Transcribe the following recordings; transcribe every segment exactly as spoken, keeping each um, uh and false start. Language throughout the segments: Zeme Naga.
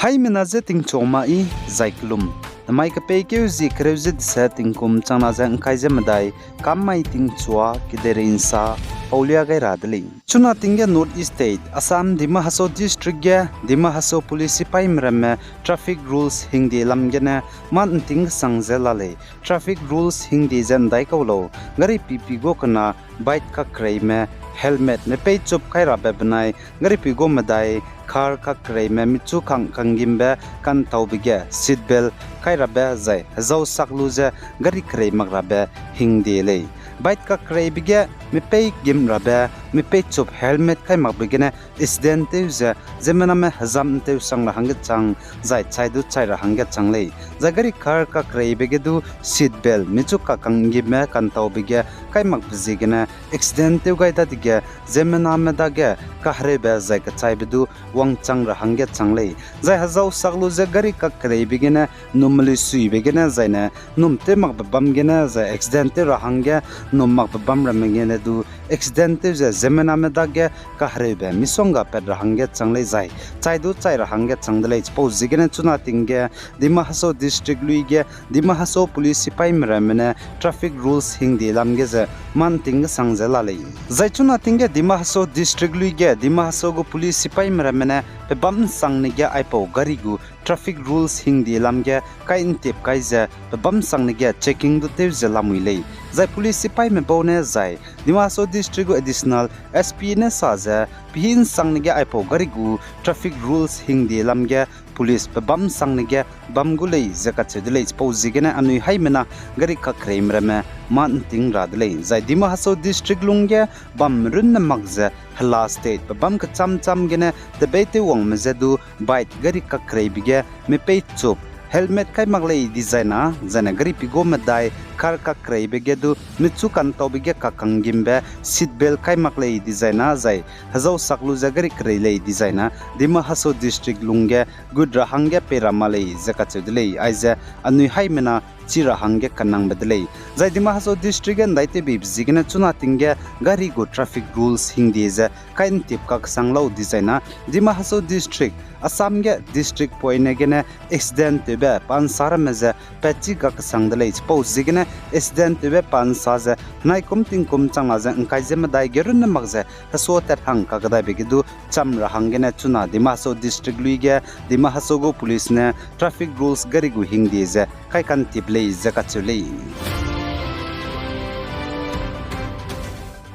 Aimena je tingchuang ma i, zai kelum. Namai kepeikeu zie kereu ze deset tingkum changna ze ngkai ze medai, kam mai tingchua kedeirei nsa paulia gai ra de lei. Chuna ting ge North East State, Assam, Dima Hasao District ge, Dima Hasao Police sipaime ramme traffic rules hingde lam gene mâ nting kesang ze la lei. Traffic rules hingde ze ndaikau lau, gari pipi gu kena, bike kakereime, helmet mepeichup kai rabe benai, gari pi gu medai, car kakereime michu kang kanggimbe kantaube ge seat belt kai rabe zai hezau sak lu ze gari kerei mak rabe hingde lei. Bike kakereibe ge mepei gim rabe, mepeichup helmet kai makbe gene accident tew ze, ziemmename hezam ntew sang ra hangge chang, zai chai du chai ra hangge chang lei. Zai gari car kakereibe ge du seat belt michu kakang nggimbe kantaube ge kai makbe ziegene accident tew gai dadege, ziemmename dage kahereube zai kechaibe du wangchang ra hangge chang lei. Zai hezau sak lu ze gari kakereibe gene, num meluisuibe gene, zaine num tew makbe bam gene, zai accident tew ra hangge num makbe bam ramme gene du accident tew ze ziemmename dage kahereube misongga pat ra hangge chang lei zai chai du chai ra hangge chang de lei. Chipau ziegene chuna ting ge Dima Hasao District lui ge Dima Hasao Police sipaime ramme ne traffic rules hingde lam ge ze mâ nting kesang ze la lei. Zai chuna ting ge Dima Hasao District lui ge Dima Hasao gu Police sipaime ramme ne pebâm nsangne ge aipau gari gu traffic rules hingde lam ge kai ntip kai ze pebâm nsangne ge checking du tew ze lamui lei. Zai Police sipaime bau ne zai Dima Hasao District gu Additional S P ne sa ze pehî nsangne ge aipau gari gu traffic rules hingde lam ge police pebâm nsangne ge bam gu lei ze kacheu de lei. Chipau ziegene anui haimena gari kakereime ramme mâ nting ra de lei. Zai Dima Hasao District lung ge bam runne mak ze hela state pebâm kechâm châm gene tebeitewwangme je du bike gari kakereibe ge mepeichup helmet kai mak lei dizai na, zaine gari pi gu medai car kakereibe ge du michu kantaube ge kakang gimbe seat belt kai mak lei dizai na, zai hezau sak lu ze gari kerei lei dizai na, Dima Hasao District lung ge gut ra hangge pei ra ma lei ze kacheu de lei. Aize anui haimena chi ra hangge kanangbe de lei. Zai Dima Hasao District ge ndaitewbeibe ziegene chuna ting ge gari gu traffic rules hingde ze kai ntip kaksang lau dizai na, Dima Hasao District, Assam ge district poine gene accident tewbe pa nsa ramme ze patchi kaksang de lei. Chipau ziegene accident tewbe pa nsa ze henai kum tingkum changna ze ngkai ze medai ge runne mak ze hesuatat hang kakdaibe ge du cham ra hanggene chuna Dima Hasao District lui ge Dima Hasao gu police ne traffic rules gari gu hingde ze kai kantip lei ze kacheu lei.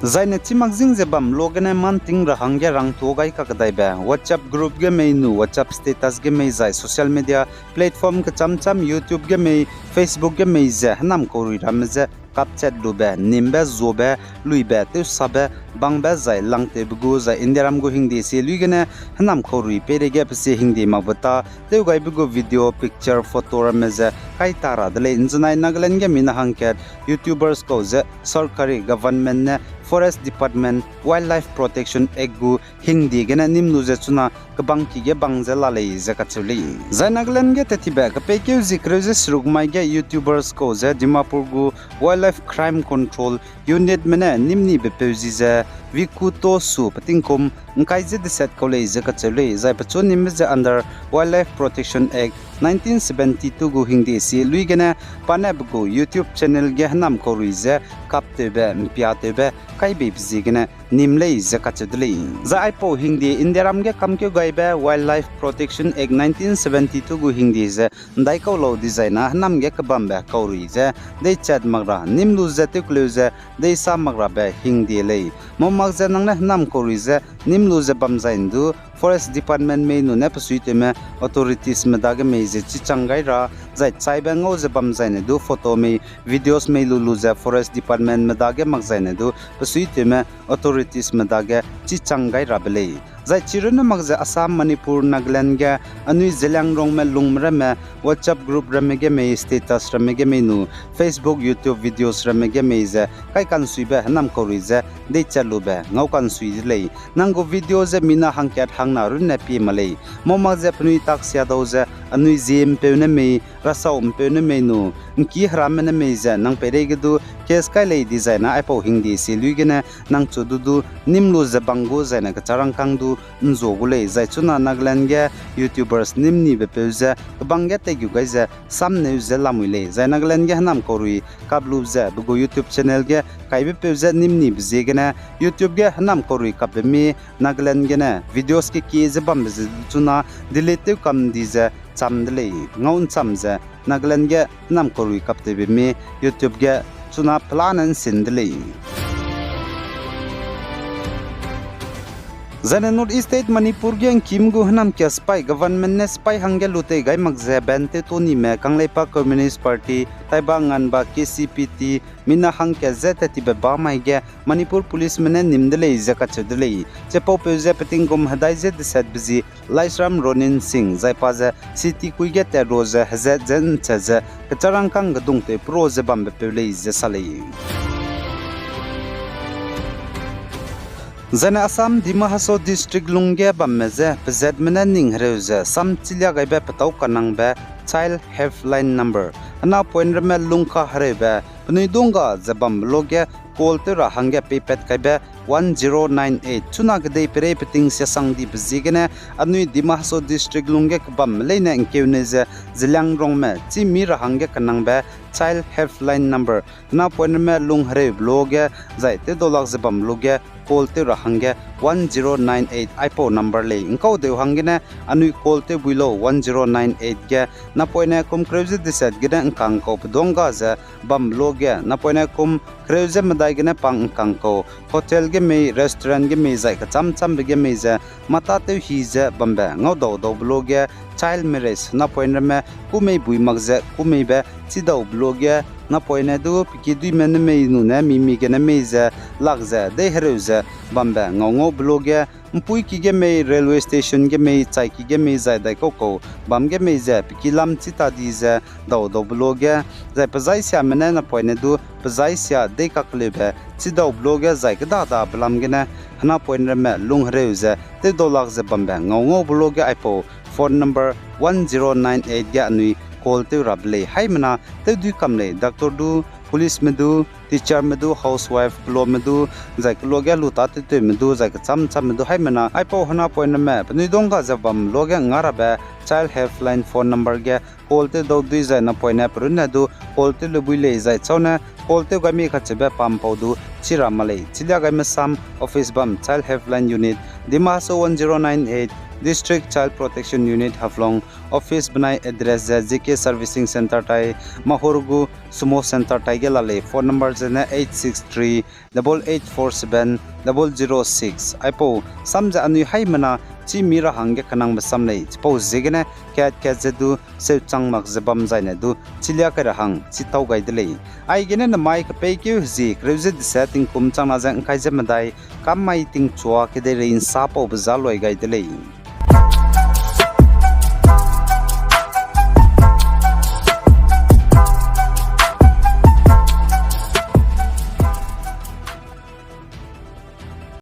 Zaine chimak zing ze bam lo gene mâ nting ra hangge rangtuâ gai kakdaibe WhatsApp group ge mei nu WhatsApp status ge mei zai social media platform kechâm châm YouTube ge mei, Facebook ge mei ze hênam kaurui ramme je kapchat lube, nimbe, zuabe, luibe, tewsabe, bangbe zai langtewbe gu zai Indiaram gu hingde sie luigene hênam kaurui peireige pe sie hingde makbe ta tewgaibe gu video, picture, photo ramme ze kai ta ra de lei. Nzenai Nagaland ge mina hangkat YouTubers kau ze sarkari government ne Forest Department Wildlife Protection Act gu hingde gene nîm lu ze chuna kebangki ge bang ze la lei ze kacheu lei. Zai Nagaland ge tettibe kepeikeu zie kereu ze seruk mai ge YouTubers kau ze Dimapur gu Wildlife Crime Control Unitme ne nîm nibe peu zi ze Vikuto su pe tingkum ngkai ze deset kau lei ze kacheu lei. Zai pechu nîmbe ze under Wildlife Protection Act nineteen seventy-two gu hingde sie luigene pa ne pe gu YouTube channel ge hênam kaurui ze kaptewbe, mpiatewbe, kaibeibe ziegene nîm lei ze kacheu de lei. Zai aipau hingde Indiaram ge kamkeu gaibe Wildlife Protection Act nineteen seventy-two gu hingde ze ndaikau lau dizai na hênam ge kebambe kaurui ze deichat mak ra, nîm lu ze tewkeleu ze deisa mak rabe hingde lei. Mau mak ze nang ne hênam kaurui ze nîm lu ze bam zaine du Forest Department mei nune pe suitewme authoritiesme dage mei ze chichang gai ra, zai chaibe ngau ze bam zaine du photo mei, videos mei lu lu ze Forest Departmentme dage mak zaine du pe suitewme authoritiesme dage chichang gai rabe lei. Zai chirunne mak ze Assam, Manipur, Nagaland ge anui Zeliangrongme lungme ramme WhatsApp group ramme ge mei, status ramme ge mei nu Facebook, YouTube videos ramme ge mei ze kai kansuibe hênam kaurui ze deichat lube ngau kansui de lei. Nang gu video ze mina hangkat hangna runne pie ma lei. Mau mak ze penui tak sia dau ze anui zie ’mpeu ne mei, rasau ’mpeu ne mei nu, ’ngki heramme ne mei ze nang peireige du case kai lei dizai na aipau hingde sie lui gene nang chu du du nîm lu ze bang gu zai ne kecharangkâng du ’nzua gu lei. Zai chuna Nagaland ge YouTubers nîm nibe peu ze kebang ge teigu gai ze samneu ze lamui lei. Zai Nagaland ge hênam kaurui kap lu ze pe gu YouTube channel ge kaibe peu ze nîm nibe ziegene YouTube ge hênam kaurui kapbe mi Nagaland gene videos kekie ze bambe ze du chuna delete tew kam di ze cham de lei. Ngau ’ncham ze Nagaland ge hênam kaurui kaptewbe mi YouTube ge chuna pelane ’nsin de lei. Zai ne North East State Manipur ge ’ngkim gu hênam kia sipai government ne sipai hangge lu tei gai mak ze ban tew to nime Kangleipak Communist Party, Taibang Nganbak K C P T, mina hangkat ze tat tibe bamai ge Manipur policeme ne nîm de lei ze kacheu de lei. Chipaupeu ze peting kum hedai ze desetbe zi Laishram Ronin Singh, zai pa ze city kui ge tat ro ze hezat ze ’nchat ze kecharangkâng gedung tei pro ze bambe peu lei ze sa lei. Zai ne Assam Dima Hasao District lungge bamme je pezatme ne ning hereu ze sam chilia gaibe petâu kanangbe Child Helpline Number, hena point ramme lungka hereube penui dungga ze bambe lo ge call tew ra hangge peipat kaibe one zero nine eight chuna kedei peirei peting siasang dibe ziegene anui Dima Hasao District lungge kebamme leine ’ngkeune ze Zeliangrongme chî mi ra hangge kanangbe Child Helpline Number, hena point ramme lung hereube lo ge zai tewdau lak ze bambe lo ge call tew ra hangge one zero nine eight aipau number lei. ’Ngkaudeu hanggene anui call tew bui lau one zero nine eight ge, napoine kum kereu ze deset gene ’ngkang kau pedungga ze bambe lo ge, napoine kum kereu ze medai gene pang ’ngkang kau hotel ge mei, restaurant ge mei, zai kechâm châmbe ge mei ze mâ tâtew hi ze bambe ngaudau daube lo ge, child marriage, napoine ramme kû mei bui mak ze kû meibe chidaube lo ge, napoine du pe kiduîme ne mei nune mi-mi gene mei ze lak ze dei hereu ze bambe ngau ngaube lo ge, ’mpuîki ge mei, railway station ge mei, chaiki ge mei, zai daikau kau bam ge mei ze pe ki lam chî ta di ze dau daube lo ge, zai pezai siame ne napoine du pezai sia dei kakeleube chidaube lo ge, zai kêdadabe lam gene hena point ramme lung hereu ze tewdau lak ze bambe ngau ngaube lo ge aipau phone number one zero nine eight ge anui call tew rabe lei. Haimena tewdui kam lei, doctor du, policeme du, teacherme du, housewife kelome du, zai kelo ge lu tâtewtewme du, zai kechâm châmbe du, haimena aipau hena point ramme penui dungga ze bambe lo ge nga rabe Child Helpline phone number ge call tewdau dui zai napoine pe runne du call tew lu bui lei. Zai châune call tew gai mi kacheube pampau du chi ra ma lei. Chilia gaime sam office bam Child Helpline Unit, Dima Hasao one zero nine eight, District Child Protection Unit Haflong, office benai address ze J K Servicing Centre tai, Mahur gu Sumo Centre tai ge la lei. Phone number zene eight six three double eight four seven double zero six. Aipau sam ze anui haimena chî mi ra hangge kenangbe sam lei. Chipau ziegene kat-kat ze du seuchang mak ze bam zaine du chilia kai ra hang chitau gai de lei. Aigene nemai kepeikeu hezie kereu ze deset tingkum changna ze ’ngkai ze medai kam mai tingchua kedeirei ’nsapaube za loi gai de lei.